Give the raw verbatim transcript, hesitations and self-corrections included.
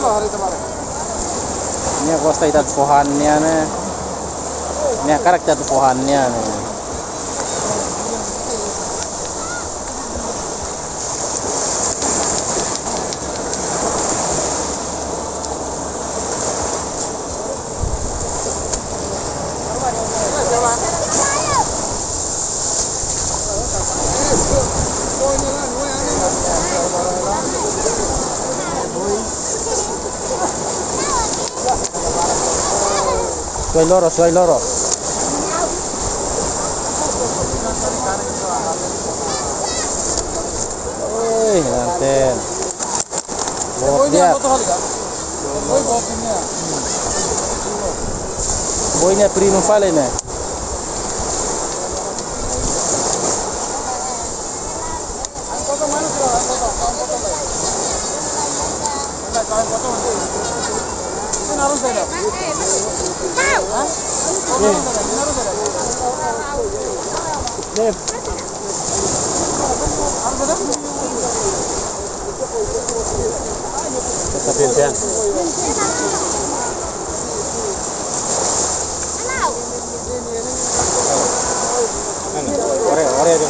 Nia gosta ita atu fó han nia ne'e. Nia hakarak ita atu fó han nia ne'e. Suai loro, suai loro. Oi, nanten. Luar biasa. Boi nia prinu fali ne'e. Esa pensiun. Ore, ore, ore.